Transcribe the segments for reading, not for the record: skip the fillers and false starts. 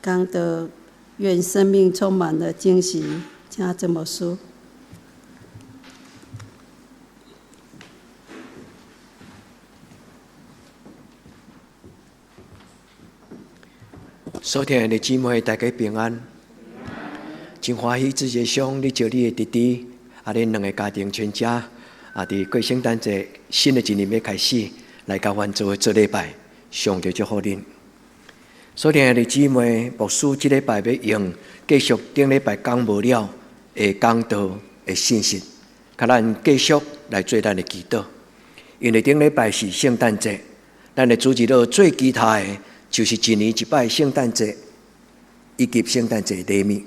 講道，願生命充滿了驚喜，請鄭牧師。所聽的姊妹，大家平安。真歡喜，志傑兄，你招你的弟弟，啊，恁兩个家庭全家，啊，佇過聖誕節，新的一年欲開始，來共阮做伙做禮拜，上帝祝福恁。所聽的姊妹，牧師這禮拜欲用繼續頂禮拜講無了的講道的信息，共咱繼續來做咱的祈禱。因為頂禮拜是聖誕節，咱的主日學最期待的，就是一年一擺聖誕節以及聖誕節禮物。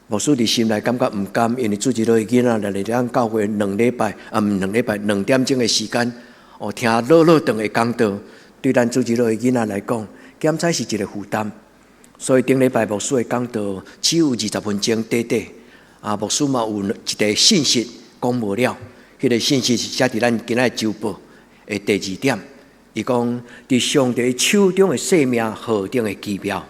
牧師佇心內感覺毋甘，因為主日學的囡仔來佇咱教會兩禮拜，啊毋兩禮拜2點鐘的時間，哦聽老老長的講道，對咱主日學的囡仔來講，檢采是一個負擔。所以頂禮拜牧師的講道只有20分鐘短短，啊牧師嘛有一個信息講無了，彼個信息是寫佇咱今仔週報的第二點。伊講佇上帝手中的生命何等的奇妙。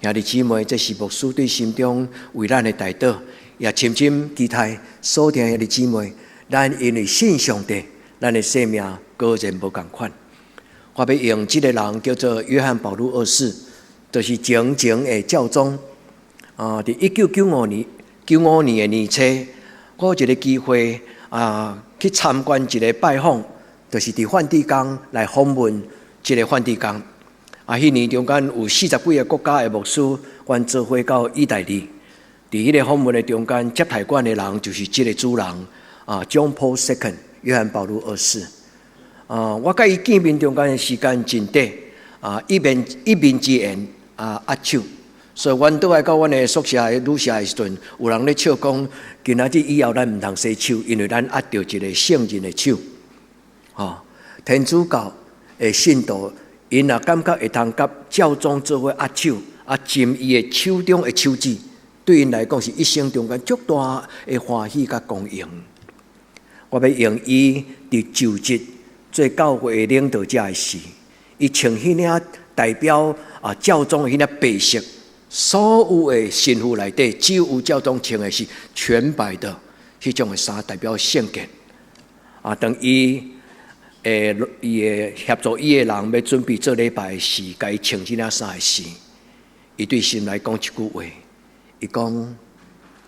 兄弟姊妹，這是牧師對心中為咱的代禱，也深深期待所聽兄弟姊妹，咱因為信上帝，咱的生命果然無仝款。我欲用這个人叫做約翰保祿二世，就是前前的教宗。啊，佇1995年，95年的年初，我有一个機會啊，去參觀一个拜訪，就是佇梵蒂岡來訪問這个梵蒂岡。啊，彼年中間有40幾个國家的牧師，阮做伙到意大利。佇彼個訪問的中間，接待阮的人就是這个主人啊，John Paul Second，約翰保祿二世。啊，我佮伊見面中間的時間真短，啊，一面一面之緣啊，握手。所以，阮倒來到阮的宿舍的旅社的時陣，有人咧笑講，今仔日以後咱毋通洗手，因為咱握著一个聖人的手。吼，天主教的信徒。𪜶若感覺會通佮教宗做伙握手，啊，沾伊的手中的手指，對𪜶來講是一生中間足大的歡喜佮光榮。我欲用伊佇就職做教會的領導者的時，伊穿彼領代表啊教宗的彼領白色，所有的神父內底只有教宗穿的是全白的彼種的衫，代表聖潔。啊，當伊。伊的協助伊的人欲準備做禮拜的時，共伊穿這領衫的時，伊對心內講一句話，伊講：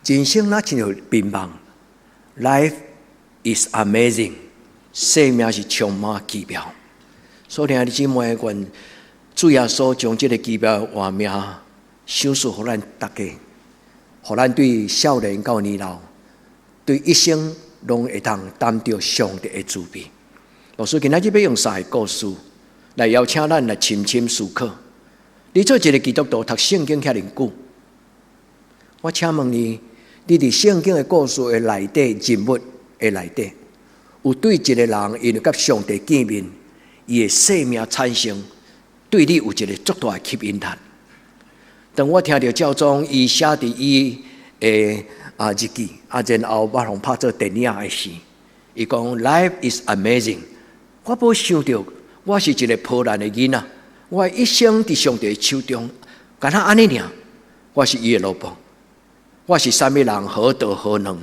人生若親像變夢，Life is amazing，生命是充滿奇妙。所以兄弟姊妹，願主耶穌將這个奇妙的活命賞賜予咱逐家，予咱對少年到年老，對一生攏會當擔著上帝的慈悲。牧師今仔日欲用三个故事來邀請咱來深深思考。你做一个基督徒讀聖經遐爾久，我請問你，你佇聖經的故事的內底人物的內底，有對一个人因為佮上帝見面，伊的生命產生對你有一个足大的吸引力？當我聽著教宗伊寫佇伊的啊日記，啊然後我予拍做電影的時，伊講 Life is amazing。我無想著，我是一个破爛的囡仔，我一生佇上帝手中，敢若按呢爾。我是伊的奴僕，我是啥物人？何德何能？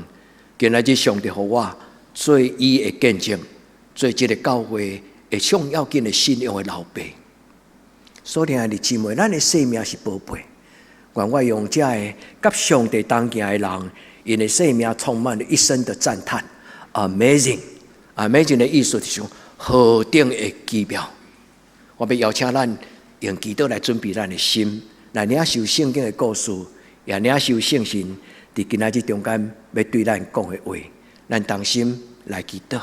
今仔日上帝予我做伊的見證，做這个教會的上要緊的信仰的老爸。所以，兄弟姊妹，咱的生命是寶貝。願我用這个佮上帝同行的人，𪜶的生命充滿了一生的讚嘆。Amazing，Amazing 的意思就是講何等的奇妙。我欲邀請咱用祈禱來準備咱的心，來領受聖經的故事，也領受聖神佇今仔日中間欲對咱講的話。咱同心來祈禱。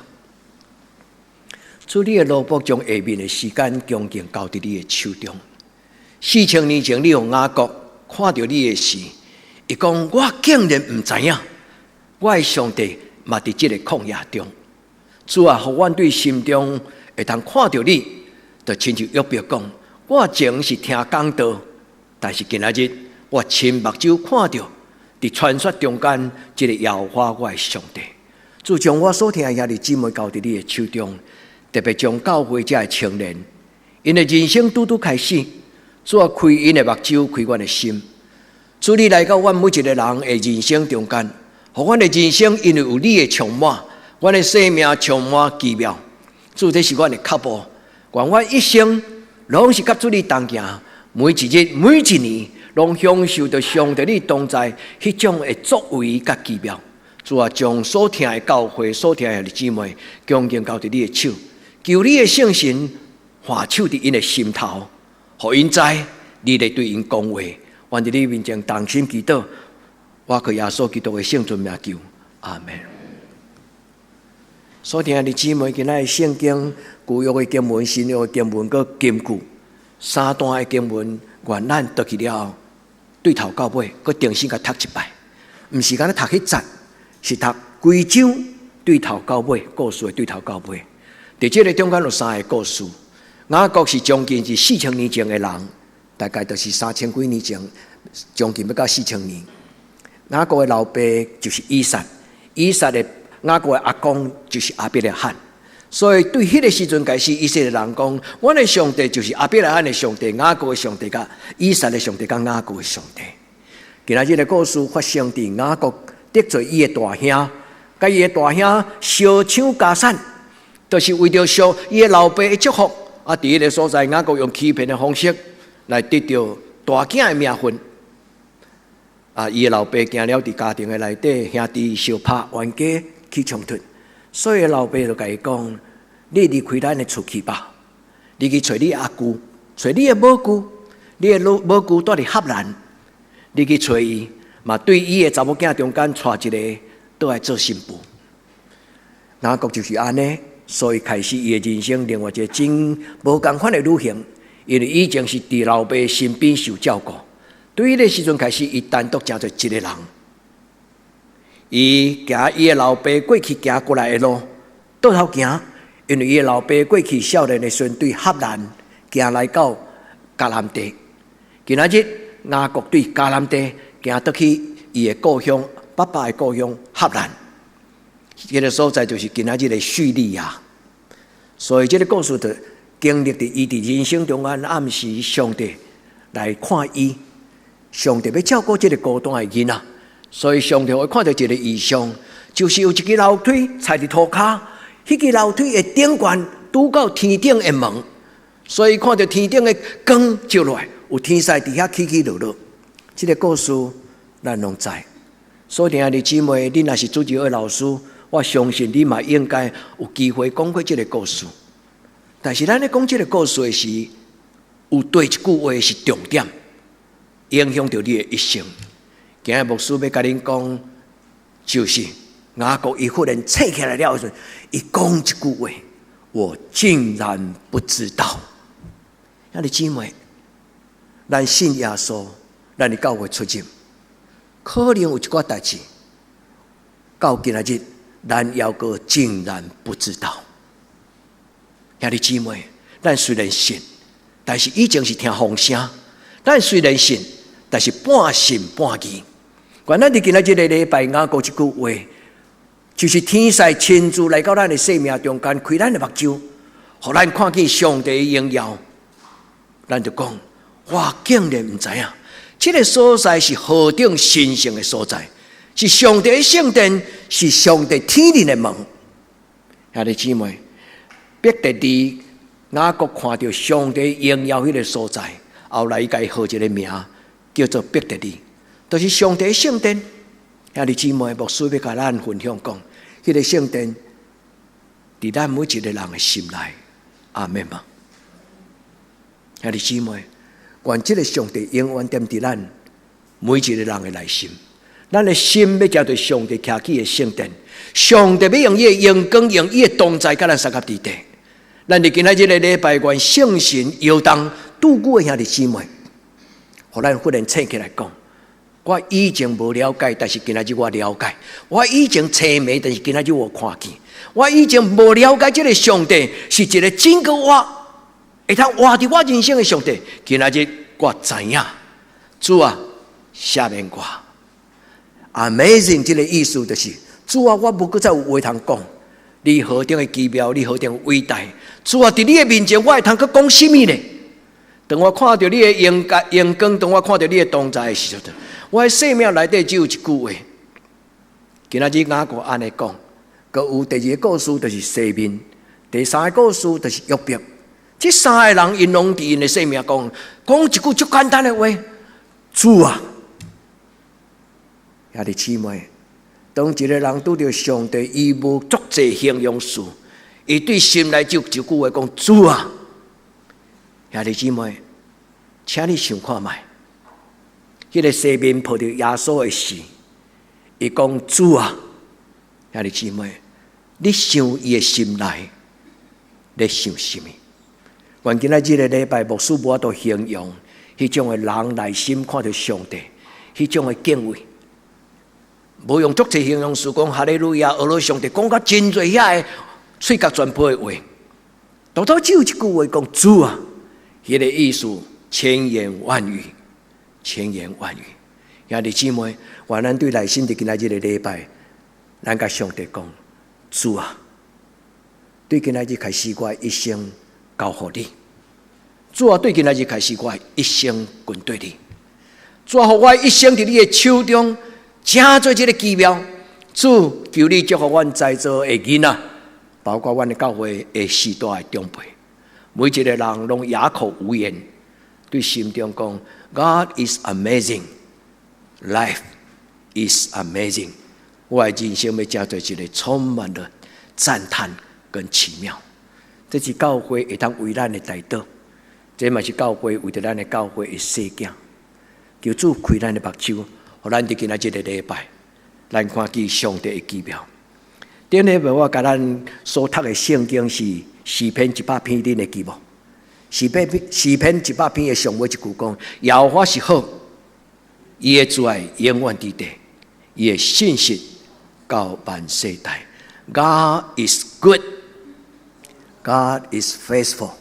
主，你的奴僕將下面的時間恭敬交佇你的手中。4000年前，你予雅各看著你的時，伊講：我竟然毋知影，我的上帝嘛佇這个曠野中。主啊，予阮對心中會通看著你，就親像約伯講：我前是聽講道，但是今仔日我親目睭看著佇傳說中間這个耶和華我的上帝。主將我所聽的兄弟姊妹交佇你的手中，特別將教會這的青年，𪜶的人生拄拄開始，主啊，開𪜶的目睭，開阮的心。主你來到阮每一个人的人生中間，予阮的人生因為有你的充滿，阮的生命充滿奇妙。主，這是阮的腳步，願阮一生攏是佮主你同行，每一日每一年，攏享受著上帝你同在彼種的作為佮奇妙。主啊，將所疼的教會、所疼的兄弟姊妹，恭敬交佇你的手，求你的聖神按手佇𪜶的心頭，予𪜶知你咧對𪜶講話。願佇你面前同心祈禱，我靠耶穌基督的聖尊名求，阿門。所疼的姊妹，今仔日聖經舊約的經文、新約的經文，閣金句三段的經文，願咱讀去了後，對頭到尾，閣重新共讀一擺，毋是干焦讀彼節，是讀規章對頭到尾，故事的對頭到尾。佇這个中間有三个故事。雅各是將近是4000年前的人，大概就是3000幾年前，將近欲到4000年。雅各的老爸就是以撒，以撒的雅各的阿公就是亞伯拉罕。所以對彼个時陣開始，以色列人講：阮的上帝就是亞伯拉罕的上帝，雅各的上帝，佮以撒的上帝，佮雅各的上帝。今仔日的故事發生佇雅各得罪伊的大兄，佮伊的大兄相搶家產，就是為著上伊的老爸的祝福。啊，佇彼个所在，雅各用欺騙的方式來得著大囝的名分。啊，伊的老爸驚了，佇家庭的內底兄弟相拍冤家起衝突，所以老爸就共伊講：你離開咱的厝去吧，你去揣你阿舅，揣你的母舅，你的老母舅蹛佇哈蘭，你去揣伊，嘛對伊的查某囝中間娶一个，倒來做新婦。雅各就是按呢，所以開始伊的人生另外一个真無仝款的旅行，因為以前是佇老爸身邊受照顧，對彼个時陣開始，伊單獨成做一个人。伊行伊的老爸過去行過來的路，倒頭行，因為伊的老爸過去少年的時陣對哈蘭行來到迦南地。今仔日雅各對迦南地行倒去伊的故鄉，爸爸的故鄉哈蘭。這个所在就是今仔日的敘利亞。所以這个故事就經歷佇伊佇人生中間暗時上帝來看伊，上帝欲照顧這个孤單的囡仔，所以上帝會看著一个異象，就是有一支樓梯踩佇塗跤，彼支樓梯的頂懸拄到天頂的門，所以看著天頂的光照落來，有天使佇遐起起落落。這个故事咱攏知。所以兄弟姊妹，你若是主日學老師，我相信你嘛應該有機會講過這个故事。但是咱咧講這个故事的時，有對一句話是重點，影響著你的一生。今日牧師欲共恁講，就是雅各伊忽然醒起來了時，伊講一句話，我竟然不知道。兄弟姊妹，咱信耶穌，咱佇教會出入，可能有一寡代誌，到今仔日，咱猶閣竟然不知道。兄弟姊妹，咱雖然信，但是以前是聽風聲；咱雖然信，但是半信半疑。願咱佇今仔這个禮拜，雅各這句話，就是天使親自來到咱的生命中間，開咱的目睭，予咱看見上帝的榮耀。咱就講，我竟然毋知影，這个所在是何等神聖的所在，是上帝的聖殿，是上帝天靈的門。兄弟姊妹，伯特利雅各看著上帝榮耀彼个所在，後來伊共伊號一个名，叫做伯特利，就是上帝的聖殿。兄弟姊妹，牧師欲共咱分享講，彼个聖殿佇咱每一个人的心內，阿們嗎？兄弟姊妹，願這个上帝永遠踮佇咱每一个人的內心。咱的心欲成做上帝徛起的聖殿，上帝欲用伊的榮光，用伊的同在，佮咱相佮佇底。咱佇今仔這个禮拜，願聖神搖動拄久的兄弟姊妹，予咱忽然醒起來講：我以前無了解，但是今仔日我了解；我以前青盲，但是今仔日我看見。我以前無了解這个上帝是一个真閣活，會通活佇我人生的上帝。今仔日我知影，主啊，赦免我。Amazing，這个意思就是，主啊，我無閣再有話通講，你何等的奇妙，你何等偉大。主啊，佇你的面前，我會通閣講啥物呢？當我看著你的榮榮光，當我看著你的同在的時陣，我的生命內底只有一句話。今仔日雅各按呢講，閣有第二个故事，就是西面；第三个故事就是約伯。這三个人𪜶攏佇𪜶的生命講，講一句足簡單的話：主啊，兄弟姊妹，當一个人拄著上帝，伊無足濟形容詞，伊對心內就一句話講：主啊，兄弟姊妹，請你想看覓，彼个西面抱著耶穌的死，伊講主啊，兄弟姊妹，你想伊的心內咧想啥物？願今仔這个禮拜牧師無法度形容彼種的人內心看著上帝，彼種的敬畏，無用足濟形容詞講哈利路亞，阿羅上帝講甲真濟遐个喙角全部的話，獨獨只有一句話講主啊，彼个意思千言萬語，千言萬語。兄弟姊妹，願咱對內心佇今仔這个禮拜，咱共上帝講主啊，對今仔日開始，我一生交予你。主啊，對今仔日開始，我一生跟隨你。主啊，予我一生佇你的手中，成做這个奇妙。主，求你祝福阮在座的囡仔，包括阮的教會的序大的長輩，每一个人攏啞口無言，對心中講：God is amazing, life is amazing。我的人生欲成做一个充滿了讚嘆跟奇妙。這是教會會當為咱的代禱，這嘛是教會為著咱的教會的細囝。求主開咱的目睭，予咱佇今仔這个禮拜，咱看見上帝的奇妙。頂禮拜我共咱所讀的聖經是詩篇一百篇，恁會記無？詩篇一百篇的上尾一句講：耶和華是好，伊的慈愛永遠佇地，伊的信實到萬世代。God is good, God is faithful。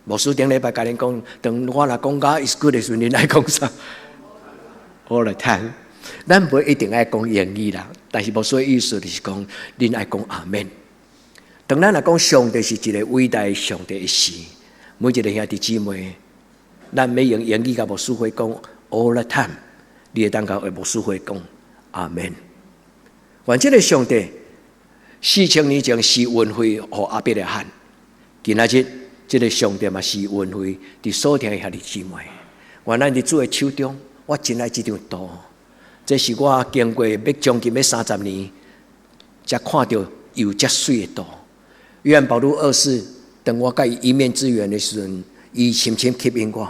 牧師頂禮拜共恁講，當我若講 God is good 的時陣，恁愛講啥？All the time。咱無一定愛講英語啦，但是牧師的意思就是講，恁愛講阿門。當咱若講上帝是一个偉大的上帝的時，每一个兄弟姊妹，咱欲用英語共牧師伙講 all the time，你會當共牧師伙講阿門。願這个上帝4000年前施恩惠予亞伯拉罕，今仔日這个上帝嘛施恩惠佇所聽的兄弟姊妹。願咱佇主的手中，我真愛這張圖，這是我經過欲將近欲30年，才看著有遮媠的圖。約翰保祿二世，當我佮伊一面之緣的時陣，伊深深吸引我，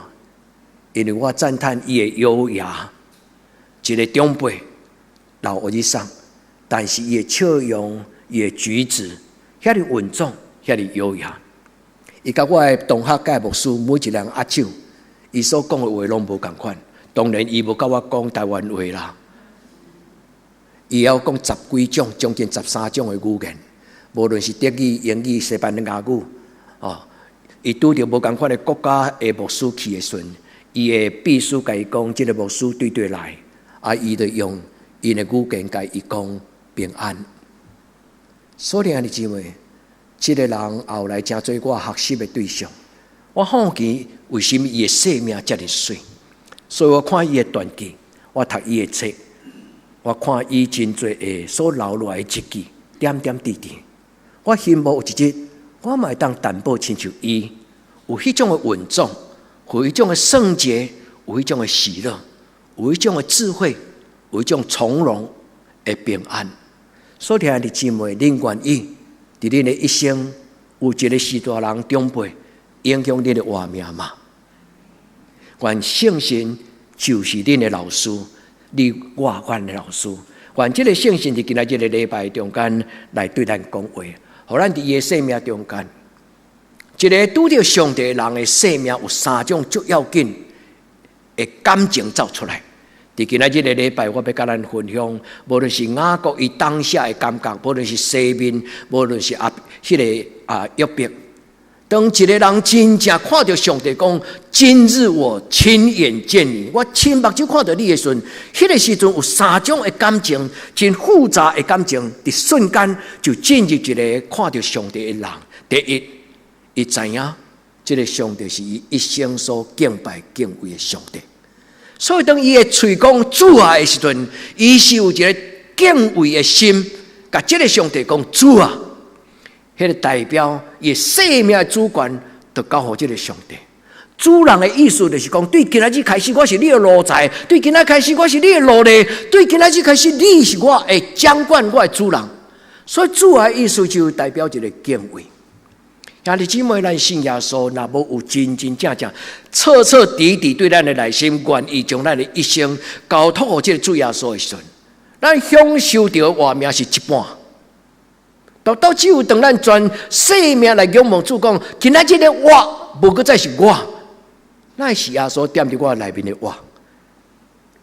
因為我讚嘆伊的優雅，一个長輩老歐吉桑，但是伊的笑容、伊的舉止，遐爾穩重，遐爾優雅。伊佮我的同學佮牧師每一个人握手，伊所講的話攏無仝款。當然，伊無佮我講台灣話啦，伊會曉講十幾種，將近13種的語言，無論是德語、英語、西班牙語，哦，伊拄著無仝款的國家的牧師去的時陣，伊的秘書共伊講，這个牧師對對來，啊，伊就用𪜶的語言共伊講平安。所以兄弟姊妹，這个人後來成做我學習的對象。我好奇為啥物伊的生命遮爾媠，所以我看伊的傳記，我讀伊的冊，我看伊真濟的所留落來的日記，點點滴滴。我希望有一日，我嘛會當淡薄親像伊，有彼種的穩重，有彼種的聖潔，有彼種的喜樂，有彼種的智慧，有彼種從容的平安。所以兄弟姊妹，恁願意佇恁的一生有一个序大人長輩影響恁的活命嗎？願聖神就是恁的老師，你我阮的老師。願這个聖神佇今仔這个禮拜中間來對咱講話，予咱佇伊的生命中間，一个拄著上帝人的生命有三種足要緊的感情走出來。佇今仔這个禮拜，我欲共咱分享，無論是雅各伊當下的感覺，無論是西面，無論是啊，彼个啊約伯。當一个人真正看著上帝講：今日我親眼見你，我親目睭看著你的時陣，彼个時陣有三種的感情，真複雜的感情，佇瞬間就進入一个看著上帝的人。第一，伊知影這个上帝是伊一生所敬拜敬畏的上帝。所以當伊的喙講主啊的時陣，伊是有一个敬畏的心，共這个上帝講主啊，彼个代表伊的生命的主權，就交予這个上帝。主人的意思就是講，對今仔日開始，我是你的奴才；對今仔開始，我是你的奴隸；對今仔日開始，你是我的掌管，我的主人。所以主的意思就代表一个敬畏。兄弟姊妹，咱信耶穌，若無有真真正正、徹徹底底對咱的內心願意將咱的一生交託予這个主耶穌的時陣，咱享受著活命是一半。到到只有當咱全生命來仰望主，講今仔日的我，無閣再是我，乃是耶穌踮佇我內面的我。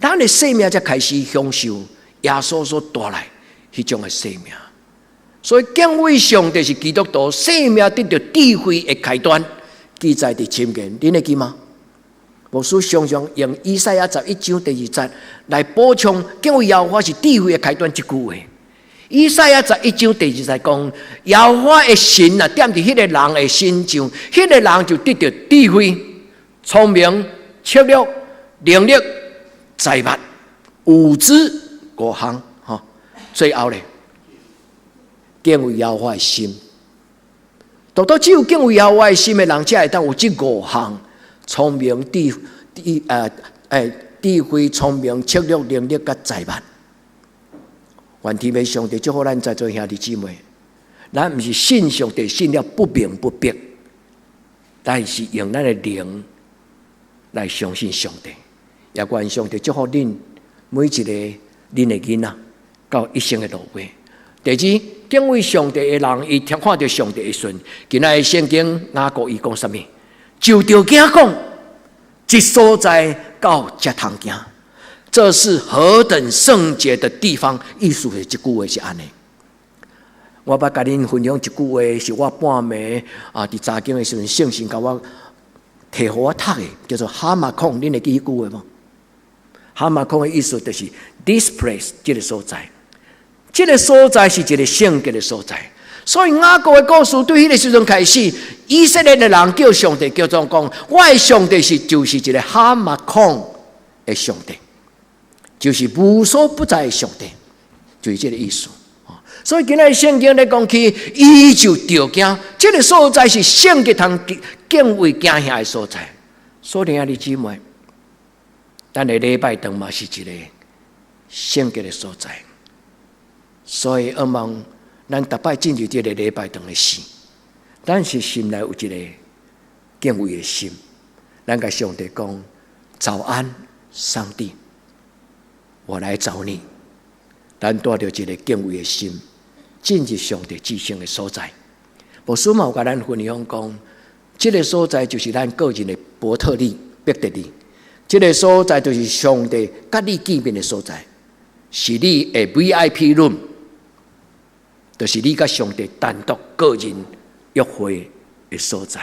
咱的生命才開始享受耶穌所帶來彼種的生命。所以敬畏上帝是基督徒生命得著智慧的開端，記載佇箴言，恁會記嗎？牧師常常用以賽亞11章第2節來補充敬畏耶和華是智慧的開端這句話。以賽亞十一章第二節講，耶和華的神啊，踮佇彼个人的身上，彼个人就得著智慧、聰明、策略、能力、財物、有知五項，吼，最後咧，敬畏耶和華的心，獨獨只有敬畏耶和華的心的人，才會當有這五項聰明、智智呃欸智慧、聰明、策略、能力佮財物。願天父上帝祝福咱在座兄弟姊妹，咱毋是信上帝信了不明不白，但是用咱的靈來相信上帝，也願上帝祝福恁每一个恁的囡仔到一生的路尾。第二，敬畏上帝的人，伊聽看著上帝的時陣，今仔日聖經雅各伊講啥物？就著囝講，這所在到遮通行，這是何等聖潔的地方？意思是這句話是按呢。我欲共恁分享一句話，是我半暝啊，佇查經的時陣，聖神共我提予我讀的，叫做哈瑪孔。恁會記彼句話無？哈瑪孔的意思就是 this place 這个所在，這个所在是一个聖潔的所在。所以雅各的故事對彼个時陣開始，以色列的人叫上帝叫做講，我的上帝是就是一个哈瑪孔的上帝，就是無所不在的上帝，就是這个意思。所以今仔日聖經咧講起，伊就著驚，這个所在是聖潔通敬畏驚嚇的所在。所以兄弟姊妹，咱的禮拜堂嘛是一个聖潔的所在。所以，希望咱逐擺進入這个禮拜堂的時，咱是心內有一個敬畏的心，咱共上帝講：早安，上帝，我來找你。咱帶著一个敬畏的心，進入上帝至聖的所在。牧師嘛有共咱分享講，這个所在就是咱個人的伯特利、伯特利。這个所在就是上帝佮你見面的所在，是你的 VIP room，就是你佮上帝單獨個人約會的所在。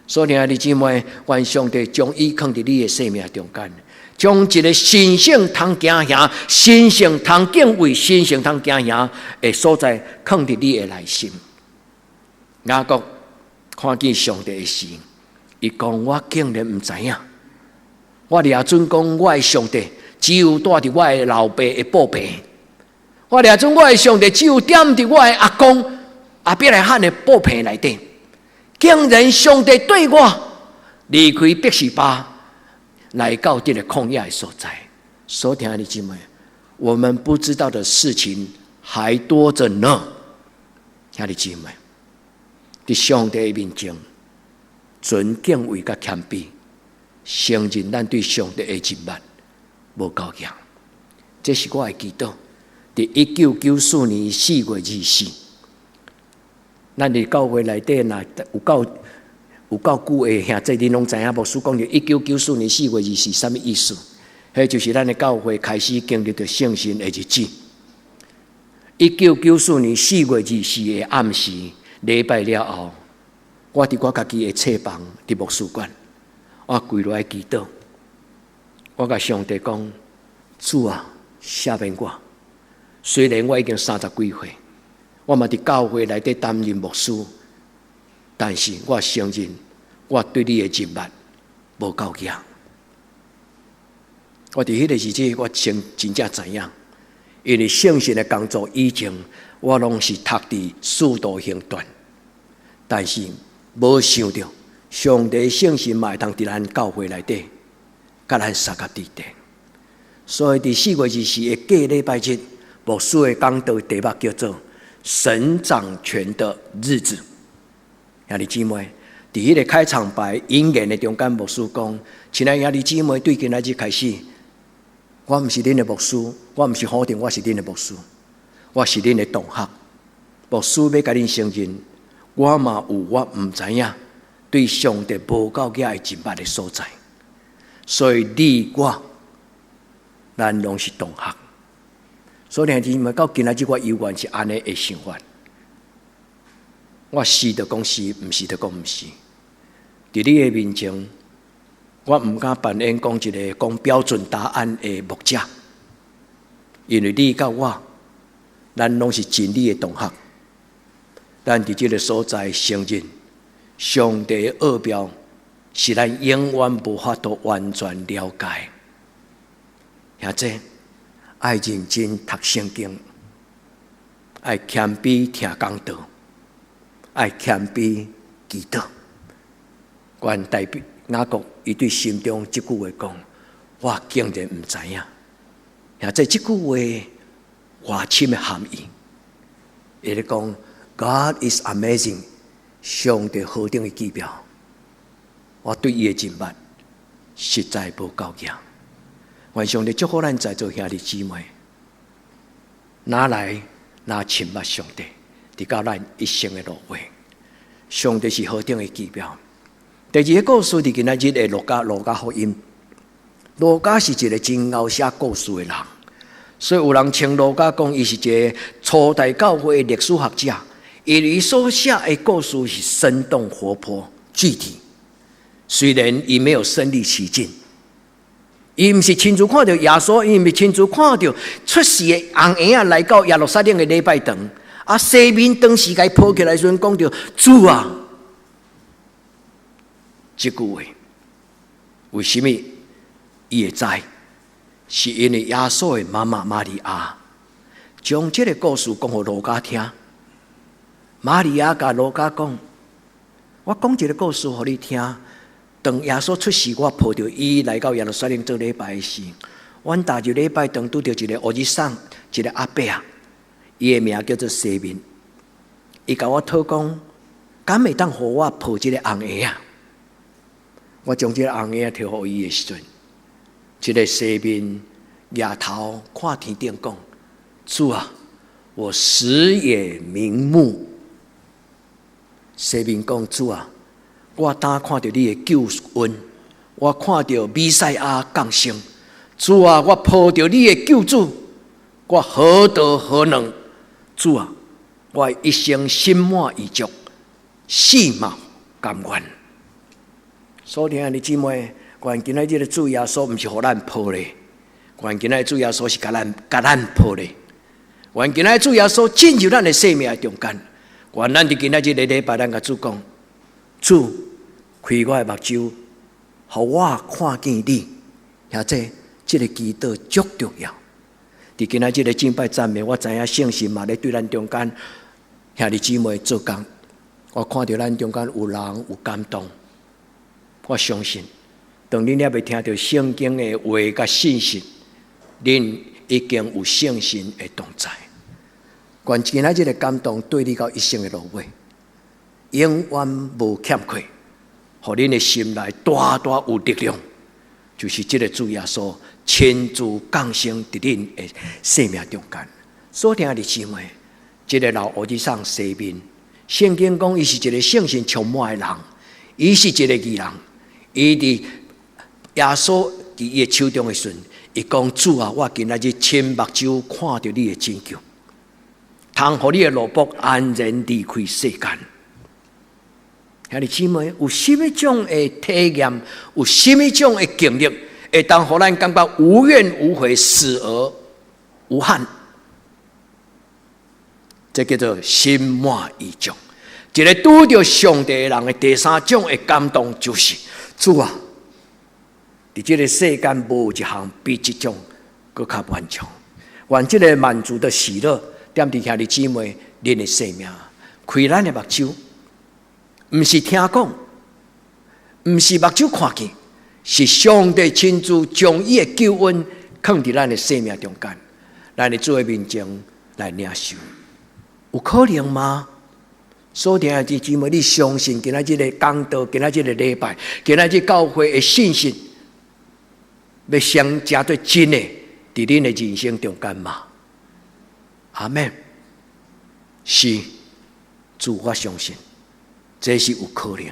所以，兄弟姊妹，願上帝將伊囥佇你的生命中間，將一个神聖通驚嚇、神聖通敬畏、神聖通驚嚇的所在，囥佇你的內心。雅各看見上帝的時，伊講：我竟然毋知影，我掠準講我的上帝只有蹛佇我的老爸的布棚，我掠準我的上帝只有踮佇我的阿公亞伯拉罕的布棚內底。竟然上帝對我離開別是巴，來到這个曠野的所在。所以兄弟姊妹，我們不知道的事情還多着呢。兄弟姊妹，佇上帝面前，存敬畏佮謙卑，承認咱對上帝的認捌無夠強。這是我的祈禱。佇1994年4月24，咱佇教會內底若有夠久的兄弟，恁攏知影牧師講著1994年4月24啥物意思？彼就是咱的教會開始經歷著聖神的日子。1994年4月24的暗時，禮拜了後，我佇我家己的冊房，佇牧師館，我跪落來祈禱，我共上帝講：主啊，赦免我。雖然我已經三十幾歲，我嘛佇教會內底擔任牧師，但是我承認我對你的認捌無夠額。我佇彼个時陣，我先真正知影，因為聖神的工作以前，我攏是讀佇使徒行傳，但是無想著上帝聖神嘛會當佇咱教會內底，佮咱相佮佇底。所以佇4月24的過禮拜日，牧師的講道題目叫做《神掌權的日子》。兄弟姊妹，佇彼个開場白引言的中間，牧師講：親愛兄弟姊妹，對今仔日開始，我毋是恁的牧師，我毋是否定我是恁的牧師，我是恁的同學。牧師欲共恁承認，我嘛有我毋知影對上帝無夠額的認捌的所在，所以你我咱攏是同學。所以兄弟姊妹，到今仔日我猶原是按呢的想法。我是就講是，毋是就講毋是。佇你的面前，我毋敢扮演講一个講標準答案的牧者，因為你佮我，咱攏是真理的同學。咱佇這个所在承認，上帝的奧妙是咱永遠無法度完全了解。兄弟，愛認真讀聖經，愛謙卑聽講道，愛謙卑祈禱。願大衛雅各伊對心中這句話講，我竟然毋知影。兄弟，這句話偌深的含義，伊咧講 God is amazing，上帝何等的奇妙，我對伊的認捌實在無夠額。願上帝祝福咱在座兄弟姊妹，若來若親捌上帝，直到咱一生的落尾。上帝是何等的奇妙。第二个故事，佇今仔日的路加路加福音。路加是一个真𠢕寫故事的人，所以有人稱路加講，伊是一个初代教會的歷史學者，因為伊所寫的故事是生動活潑、具體。雖然伊沒有身歷其境，伊毋是親自看著耶穌，伊毋是親自看著出世的紅嬰仔來到耶路撒冷的禮拜堂，啊，西面當時共伊抱起來時陣，講著主啊，這句話，為啥物伊會知？是因為耶穌的媽媽瑪利亞將這个故事講予路加聽。瑪利亞共路加講：我講一个故事予你聽。當耶穌出世，我抱著伊來到耶路撒冷做禮拜時，阮踏入禮拜堂拄著一个烏日桑，一个阿伯啊，伊的名叫做西面。伊共我討講，敢會當予我抱這个紅嬰仔？我將這个紅嬰仔提予伊的時陣，這个西面舉頭看天頂講：主啊，我死也瞑目。西面講：主啊，我當看著你的救恩，我看著彌賽亞降生。主啊，我抱著你的救主，我何德何能？主啊，我一生心滿意足，死嘛甘願。所以兄弟姊妹，願今仔日的主耶穌毋是予咱抱咧，願今仔日主耶穌是共咱抱咧。願今仔日主耶穌進入咱的生命中間。願咱佇今仔日的禮拜，咱共主講：主，開我的目睭，予我看見你。兄弟，這个祈禱足重要。佇今仔日的敬拜讚美，我知影聖神嘛咧對咱中間兄弟姊妹做工。我看著咱中間有人有感動，我相信，當恁猶未聽著聖經的話佮信息，恁已經有聖神的同在。願今仔日的感動綴你到一生的落尾，永遠無欠缺，予恁的心內大大有力量，就是這个主耶穌親自降生佇恁的生命中間。所聽的姊妹，這个老烏日桑西面，聖經講伊是一个聖神充滿的人，伊是一个義人，伊佇耶穌佇伊的手中的時陣，伊講主啊，我今仔日親目睭看著你的拯救，通予你的奴僕安然離開世間。兄弟姊妹，有啥物種的體驗，有啥物種的經歷，會當予咱感覺無怨無悔、死而無憾？這叫做心滿意足。一个拄著上帝的人的第三種的感動，就是主啊，佇這个世間無一項比這種閣較滿足。願這个滿足的喜樂，踮佇兄弟姊妹恁的生命，開咱的目睭，毋是聽講，毋是目睭看見，是上帝親自將伊的救恩囥佇咱的生命中間，咱佇主的面前來領受，有可能嗎？所聽的姊妹，你相信今仔這个講道，今仔這个禮拜，今仔這教會的信息，欲成做真的，佇恁的人生中間嗎？阿們。是，主我相信，這是有可能。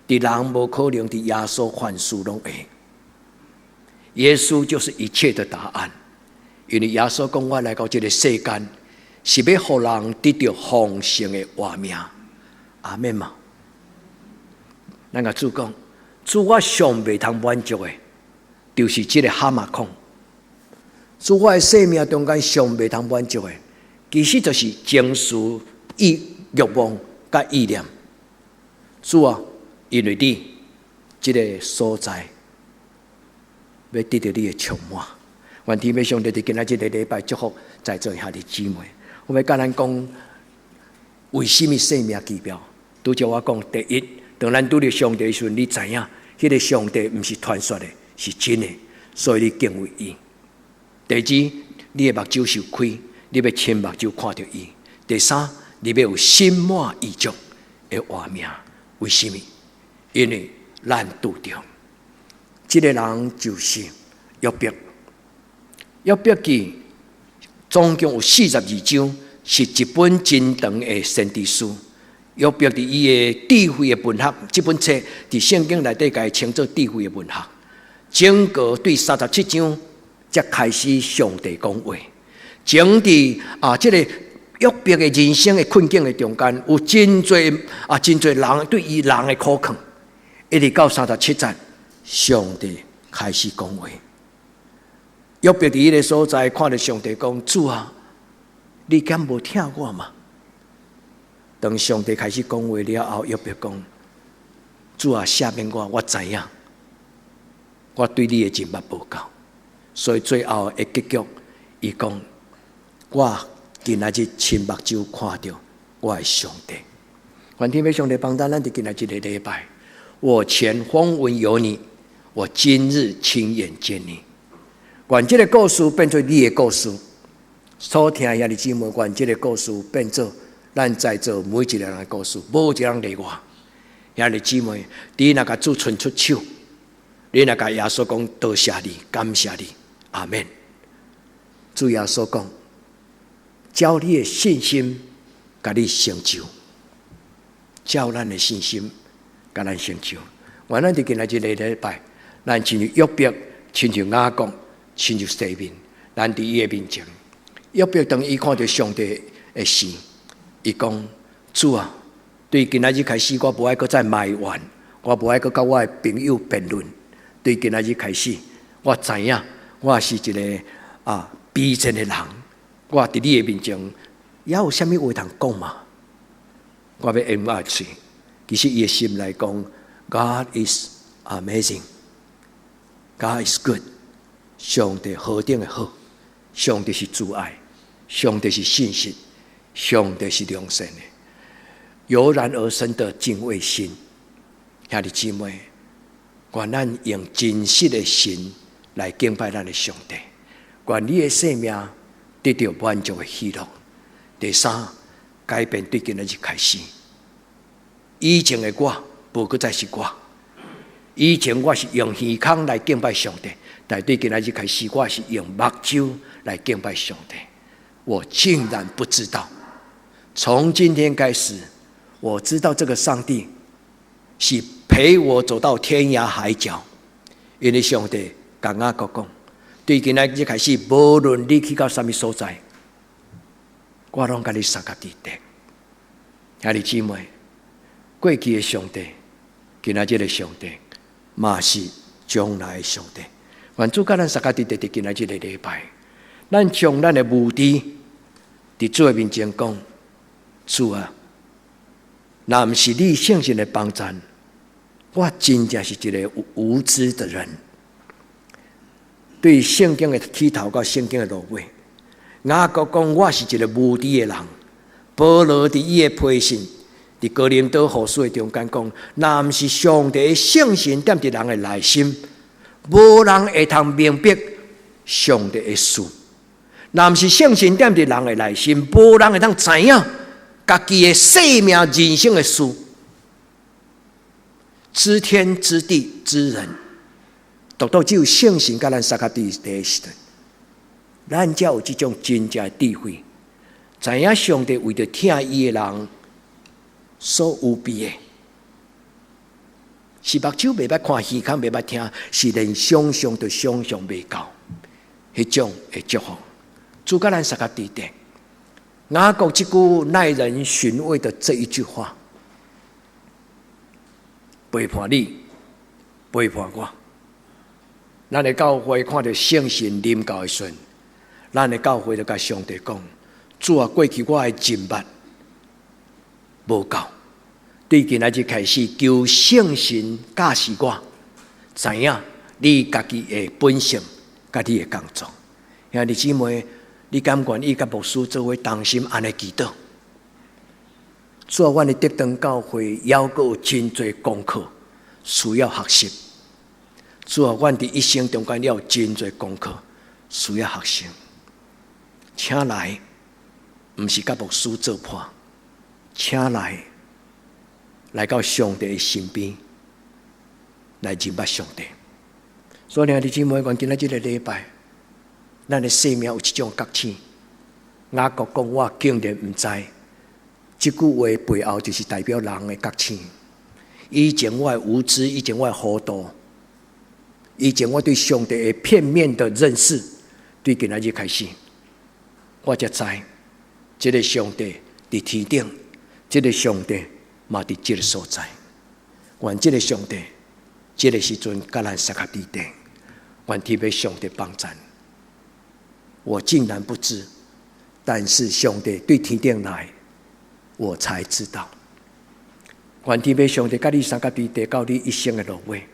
佇人無可能，佇耶穌凡事攏會。耶穌就是一切的答案，因為耶穌講我來到這个世間，是欲予人得著豐盛的活命。阿們嗎？咱共主講，主我上袂通滿足的，就是這个蛤蟆孔。主我的生命中間上袂通滿足的，其實就是情緒、意欲望佮意念。主啊，因為你這个所在，欲得著你的充滿。願天父上帝佇今仔這个禮拜祝福在座兄弟姊妹。我欲共咱講，為啥物生命奇妙？拄才我講，第一，當咱拄著上帝的時陣，你知影，彼个上帝毋是傳說的，是真的，所以你敬畏伊。第二，你的目睭受開，你欲親目睭看著伊。第三，你欲有心滿意足的活命。為啥物？因為咱拄著這个人就是約伯。約伯記總共有42章，是一本真長的先知書。約伯佇伊的智慧的文學，這本冊佇聖經內底共伊稱做智慧的文學。整個對37章才開始上帝講話。整佇啊，這個約伯的人生的困境的中間，有真濟啊，真濟人對伊人的苦勸，一直到37節，上帝開始講話。約伯佇彼个所在看著上帝講：主啊，你敢無疼我嗎？當上帝開始講話了後，約伯講：主啊，赦免我，我知影，我對你的認捌無夠，所以最後的結局，伊講：我今仔日親目睭看著我的上帝。願天父上帝幫助咱佇今仔這個禮拜，我前風聞有你，我今日親眼見你。願這个故事變做你的故事，所聽兄弟姊妹，願這个故事變做咱在座每一个人的故事，無一個人例外。兄弟姊妹，你若共主伸出手，你若共耶穌講多謝你，感謝你，阿們。主耶穌講，照你的信心，共你成就；照咱的信心，共咱成就。願咱佇今仔這个禮拜，咱親像約伯，親像雅各，親像西面，咱佇伊的面前，約伯當伊看著上帝的時，伊講：主啊，對今仔日開始，我無愛閣再埋怨，我無愛閣佮我的朋友辯論。對今仔日開始，我知影我是一个啊卑賤的人，我佇你的面前，猶有啥物話通講嗎？我欲掩我的喙。其實伊的心內講：God is amazing, God is good。上帝何等的好，上帝是慈愛，上帝是信實，上帝是良善的，油然而生的敬畏心。兄弟姊妹，願咱用真實的心來敬拜咱的上帝。願你的生命得著滿足的喜樂。第三，改變對今仔日開始。以前的我，無閣再是我。以前我是用耳孔來敬拜上帝，但對今仔日開始，我是用目睭來敬拜上帝。我竟然不知道，從今天開始，我知道這個上帝是陪我走到天涯海角。因為上帝共雅各講，對今仔日開始，無論你去到啥物所在，我攏共你相佮佇佇。兄弟姊妹，過去的上帝，今仔日的上帝，嘛是將來的上帝。願主共咱相佮佇佇，佇今仔這個禮拜，咱將咱的無知，佇主的面前講，主啊，若毋是你聖神的幫贊，我真正是一个無知的人。對聖經的起頭到聖經的落尾，雅各講我是一个無知的人。保羅佇伊的批信，佇哥林多後書的中間講，若毋是上帝的聖神踮佇人的內心，無人會通明白上帝的事。若毋是聖神踮佇人的內心，無人會通知影家己的生命人生的事，知天知地知人，獨獨只有聖神佮咱相佮佇的時陣，咱才有這種真正的智慧，知影上帝為著疼伊的人所預備的，是目睭袂捌看，耳孔袂捌聽，是連想像都想像袂到，彼種的祝福。主佮咱相佮佇咧。雅各這句耐人尋味的這一句話，陪伴你，陪伴我。咱的教會看著聖神臨到的時陣，咱的教會就共上帝講：主啊，過去我的認捌無夠，對今仔日開始，求聖神教示我，知影你家己的本性，佮你的工作。兄弟姊妹，你敢願意佮牧師做伙同心按呢祈禱？主啊，阮的德堂教會猶閣有真濟功課需要學習。主啊，阮佇一生中間有真濟功課需要學習。請來，毋是佮牧師做伴，請來，來到上帝的身邊，來認捌上帝。所以兄弟姊妹，願今仔這个禮拜，咱的生命有一種覺醒。雅各講，我竟然毋知，這句話背後就是代表人的覺醒。以前我的無知，以前我的糊塗，以前我對上帝的片面的認識，對今仔日開始，我才知，這个上帝佇天頂，這个上帝嘛佇這个所在。願這个上帝，這个時陣佮咱相佮佇咧，願天父上帝幫贊。我竟然不知，但是上帝對天頂來，我才知道。願天父上帝佮你相佮佇咧，到你一生的落尾，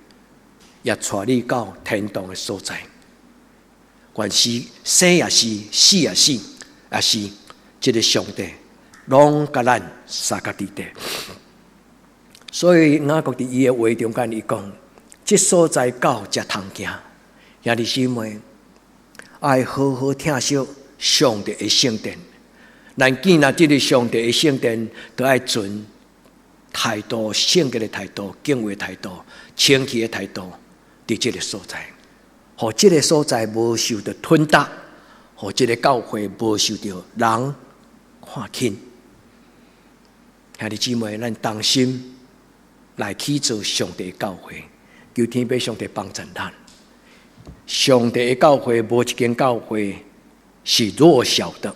也帶你到天堂的所在。願是生也是，死也是，也是這个上帝，攏佮咱相佮佇咧。所以雅各佇伊的話中間，伊講：這所在到才通行。兄弟姊妹，愛好好疼惜上帝的聖殿。咱建立這个上帝的聖殿，都愛存態度、聖潔的態度、敬畏態度、清氣的態度，佇這个所在，予這个所在無受著吞打，予這个教會無受著人看輕。兄弟姊妹，咱同心來去做上帝的教會，求天父上帝幫助咱。上帝的教會無一間教會是弱小的，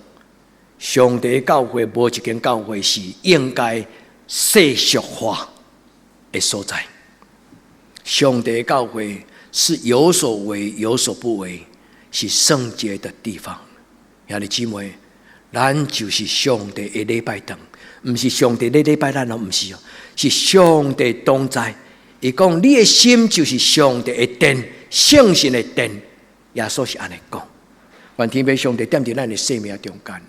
上帝的教會無一間教會是應該世俗化的所在。上帝的教會是有所為有所不為，是聖潔的地方。兄弟姊妹，咱就是上帝的禮拜堂，毋是上帝咧禮拜咱哦，毋是哦，是上帝同在。伊講你的心就是上帝的殿，聖神的殿。耶穌是按呢講。願天父上帝踮佇咱的生命中間，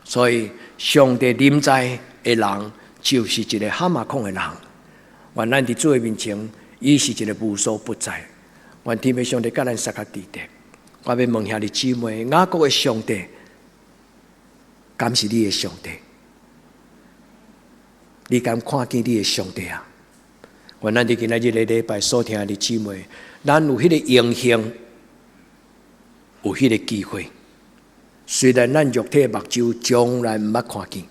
所以上帝臨在的人就是一个蛤蟆孔的人。願咱佇主的面前，伊是一个無所不在。願天父上帝佮咱相佮佇咧。我欲問兄弟姊妹，雅各的上帝，敢是你的上帝？你敢看見你的上帝啊？願咱佇今仔日个禮拜所聽的姊妹，咱有彼个榮幸，有彼个機會。雖然咱肉體目睭從來毋捌看見，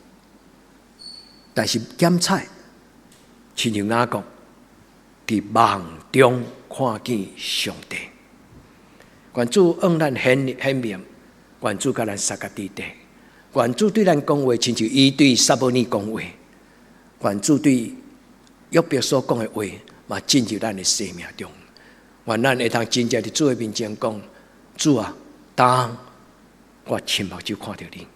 但是檢採，親像雅各佇夢中看見上帝。願主向咱顯顯明，願主佮咱相佮佇咧，願主對咱講話，親像伊對撒母耳講話。願主對約伯所講的話，嘛進入咱的生命中。願咱會通真正佇主的面前講：主啊，當我親目睭看著你。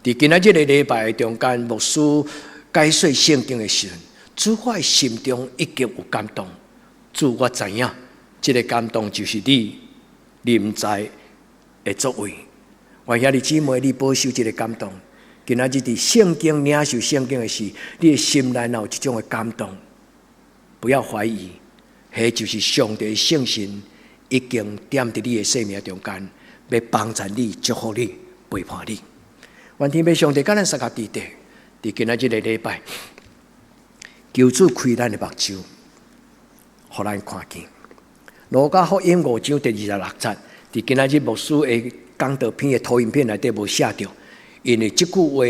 佇今仔這个禮拜中間，牧師解說聖經的時陣，主，我的心中已經有感動。主，我知影，這个感動就是你臨在的作為。願兄弟姊妹，你保守這个感動。今仔日佇聖經領受聖經的時，你的心內若有這種的感動，不要懷疑，彼就是上帝聖神已經踮佇你的生命中間，欲幫助你、祝福你、陪伴你。願天父上帝佮咱相佮佇底，佇今仔這个禮拜，求主開咱的目睭，予咱看見。路加福音五章第26節，佇今仔日牧師的講道片的投影片內底無寫著，因為這句話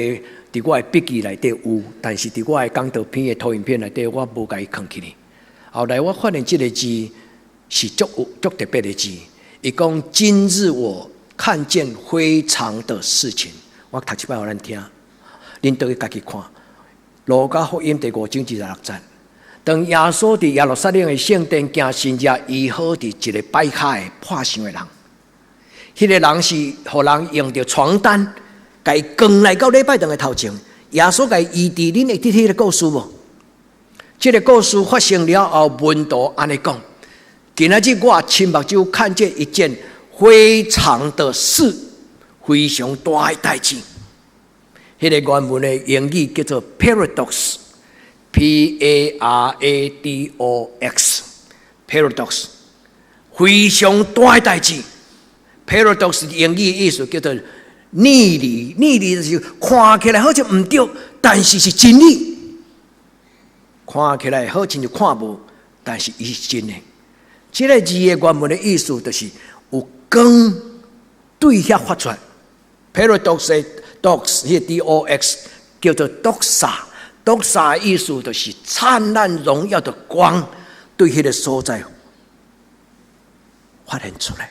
佇我的筆記內底有，但是佇我的講道片的投影片內底我無共伊囥起來。後來我發現這个字是足有足特別的字，伊講今日我看見非常的事情，我讀一擺予咱聽，恁倒去家己看。路加福音第五章二十六節，當耶穌佇耶路撒冷的聖殿行神跡，醫好佇一个跛跤的破傷的人，彼个人是予人用著床單，共伊扛來到禮拜堂的頭前，耶穌共伊醫治，恁會記彼个故事無？這个故事發生了後，門徒按呢講：今仔日我親目睭看見一件非常的事，非常大的代誌。彼个原文的英語叫做 paradox，P A R A D O X，paradox，非常大的代誌。paradox 英語意思叫做逆理，逆理就是看起來好像毋對，但是是真理。看起來好像就看無，但是伊是真的。這个字的原文的意思就是有光對遐發出來。paradox dox 彼个 D O X 叫做 doxa，doxa 意思就是燦爛榮耀的光對彼个所在發現出來。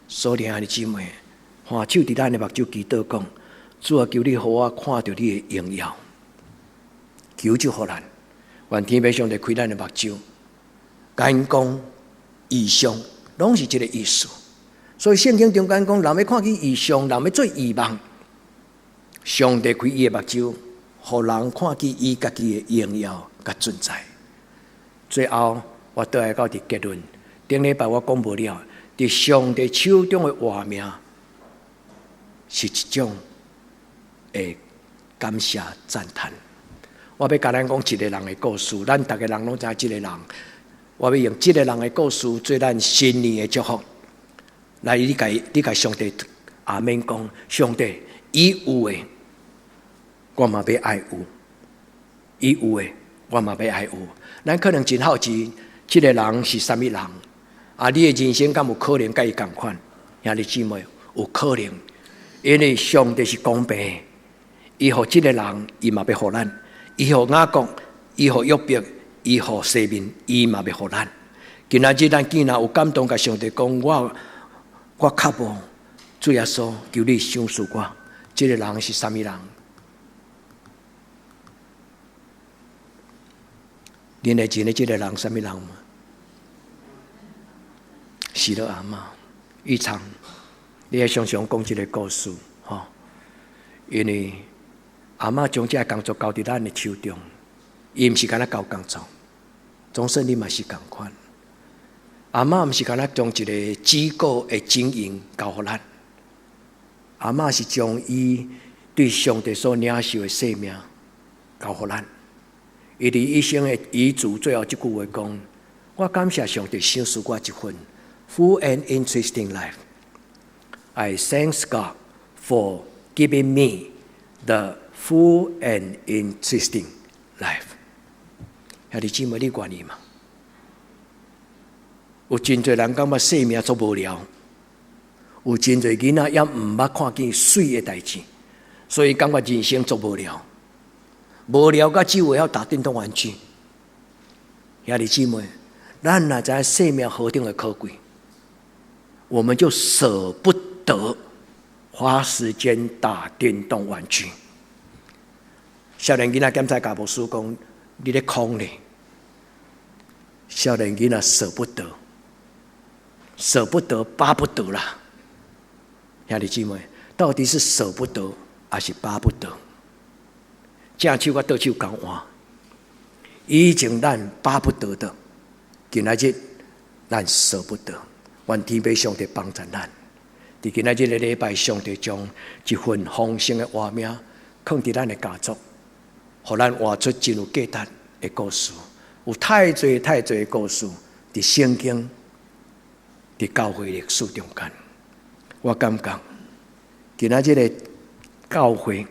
所以兄弟姊妹，橫手佇咱的目睭祈禱講：主啊，求你予我看著你的榮耀，求就予咱，願天父上帝開咱的目睭，眼光異象，攏是這个意思。所以聖經中間講，人欲看見異象，人欲做異夢。上帝開伊的目睭，予人看見伊家己的榮耀佮存在。最後，我倒來到佇結論。頂禮拜我講無了，佇上帝手中的活命是一種的感謝讚嘆。我欲共咱講一个人的故事，咱逐个人攏知這个人。我欲用這个人的故事做咱新年的祝福。來，你共上帝阿們講，上帝伊有的，我嘛欲愛有；伊有的，我嘛欲愛有。咱可能真好奇，這个人是啥物人？啊，你的人生敢有可能佮伊仝款？兄弟姊妹，有可能，因為上帝是公平的，伊予這个人，伊嘛欲予咱；伊予雅各，伊予約伯，伊予西面，伊嘛欲予咱。今仔日咱既然有感動，共上帝講，我較無，主耶穌，求你賞賜我。這个人是啥物人？恁會認得這个人啥物人嗎？死了阿嬤，玉昌，你愛常常講這个故事，吼，因為阿嬤將這个工作交佇咱的手中，伊毋是干焦交工作，總算你嘛是仝款。阿嬤毋是干焦將一个機構的經營交予咱，阿嬤是將伊對上帝所領受的生命交予咱。伊佇一生的遺囑最後這句話講：我感謝上帝賞賜我一份 full and interesting life. I thank God for giving me the full and interesting life。兄弟姊妹，你願意嗎？有真濟人感覺生命足無聊，有真濟囡仔猶毋捌看見媠的代誌，所以感覺人生足無聊，無聊到只會曉打電動玩具。兄弟姊妹，咱若知影生命何等的可貴，我們就捨不得花時間打電動玩具。少年囡仔檢查共牧師講：你咧空咧？少年囡仔捨不得，捨不得，巴不得啦。兄弟姊妹，到底是捨不得還是巴不得？正手佮倒手仝換。以前咱巴不得的，今仔日咱捨不得。願天父上帝幫助咱。佇今仔日的禮拜，上帝將一份豐盛的活命囥佇咱的家族，予咱活出真有價值的故事。有太濟太濟的故事，佇聖經、佇教會歷史中間，我感覺今仔日的教會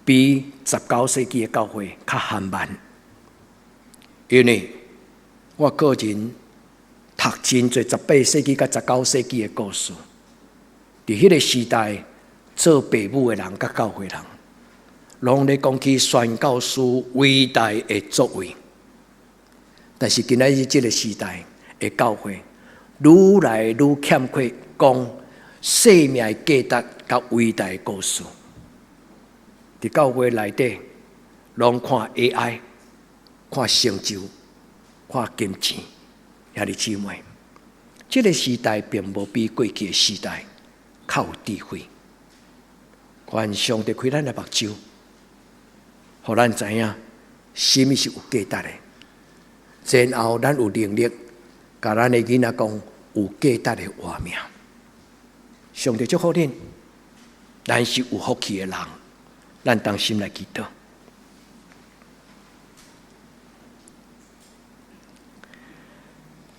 比19世紀的教會較緩慢，因為我個人讀真濟18世紀佮19世紀的故事，佇彼个時代做父母的人佮教會人，攏咧講起宣教師偉大的作為。但是今仔日這个時代的教會，愈來愈欠缺講生命的價值佮偉大的故事。佇教會內底，攏看 AI，看成就，看金錢，兄弟姊妹，這个時代並無比過去的時代較有智慧。願上帝開咱的目睭，予咱知影啥物是有價值的。然後咱有能力，共咱的囡仔講有價值的活命。上帝祝福恁，咱是有福氣的人，咱同心來祈禱。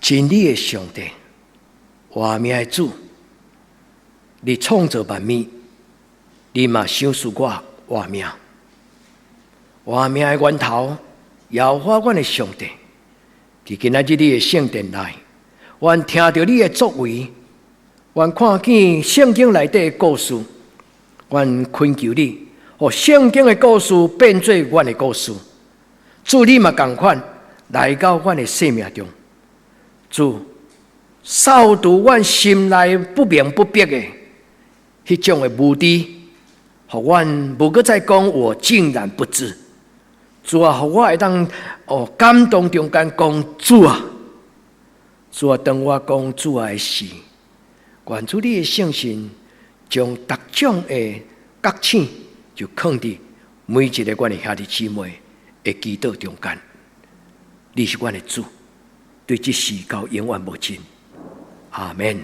真理的上帝，活命的主，你創造萬物，你嘛賞賜我活命，活命的源頭，耶和華阮的上帝。佇今仔日你的聖殿內，阮聽著你的作為，阮看見聖經內底的故事，阮懇求你，予聖經的故事變做阮的故事。主你嘛仝款來到阮的生命中，主掃除阮心內不明不白的彼種的無知，予阮無閣再講我竟然不知。主啊，予我會當哦感動中間講主啊，主啊，當我講主啊的時，願主你的聖神將逐種的覺醒就囥佇每一个阮的兄弟姊妹的祈禱中間。你是阮的主，對這時到永遠無盡。阿們。